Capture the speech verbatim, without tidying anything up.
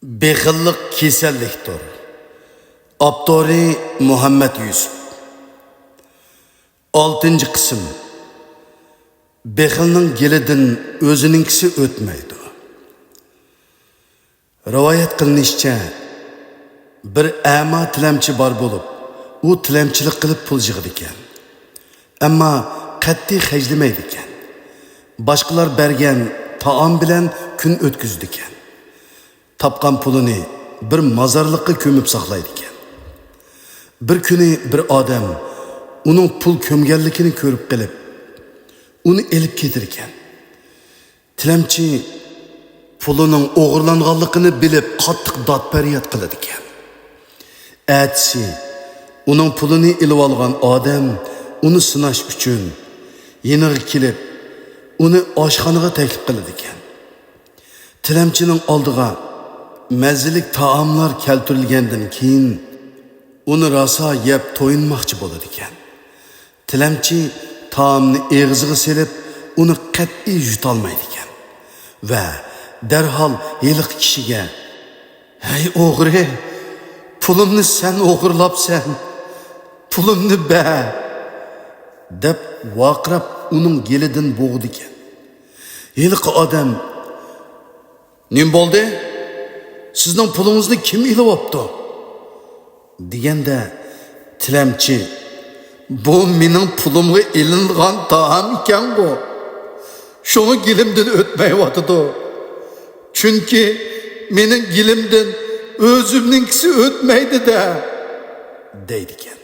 بېخىللىق كېسەللىكتۇر. ئاپتورى مۇھەممەد يۈسۈپ. ئالتىنچى قىسىم. بېخىلنىڭ گېلىدىن ئۆزىنىڭكىسى ئۆتمەيدۇ. رىۋايەت قىلىنىشىچە، بىر ئەما تىلەمچى بار بولۇپ، ئۇ تىلەمچىلىك قىلىپ پۇل يىغىدىكەن. ئەمما قەتئىي خەجلىمەيدىكەن. باشقىلار بەرگەن تائام بىلەن كۈن ئۆتكۈزىدىكەن. تاپقان پۇلىنى بىر مازارلىققا كۆمۈپ ساقلايدىكەن. بىر كۈنى بىر ئادەم ئۇنىڭ پۇل كۆمگەنلىكىنى كۆرۈپ قېلىپ، ئۇنى ئېلىپ كېتىدىكەن. تىلەمچى پۇلىنىڭ ئوغرىلانغانلىقىنى بىلىپ، قاتتىق داد-پەرياد قىلىدىكەن. ئەتىسى ئۇنىڭ پۇلىنى ئېلىۋالغان ئادەم ئۇنى سىناش ئۈچۈن يېنىغا كېلىپ، ئۇنى ئاشخانىغا تەكلىپ قىلىدىكەن. تىلەمچىنىڭ ئالدىغا مەززىلىك تائاملار كەلتۈرۈلگەندىن كېيىن، ئۇنى راسا يەپ تويۇنماقچى بولىدىكەن. تىلەمچى تائامنى ئېغىزىغا سېلىپ، ئۇنى قەتئىي يۇتالمايدىكەن ۋە دەرھال ھېلىقى كىشىگە، «ھەي ئوغرى، پۇلۇمنى سەن ئوغرىلاپسەن، پۇلۇمنى بەر!» دەپ ۋارقىراپ ئۇنىڭ گېلىدىن بوغىدىكەن. ھېلىقى ئادەم، «نېمە بولدى؟ سىزنىڭ پۇلىڭىزنى كىم ئېلىۋاپتۇ؟» دېگەندە، تىلەمچى، «بۇ مېنىڭ پۇلۇمغا ئېلىنغان تائام ئىكەنغۇ. شۇڭا گېلىمدىن ئۆتمەيۋاتىدۇ. چۈنكى مېنىڭ گېلىمدىن ئۆزۈمنىڭكىسى ئۆتمەيدۇ-دە» دەيدىكەن.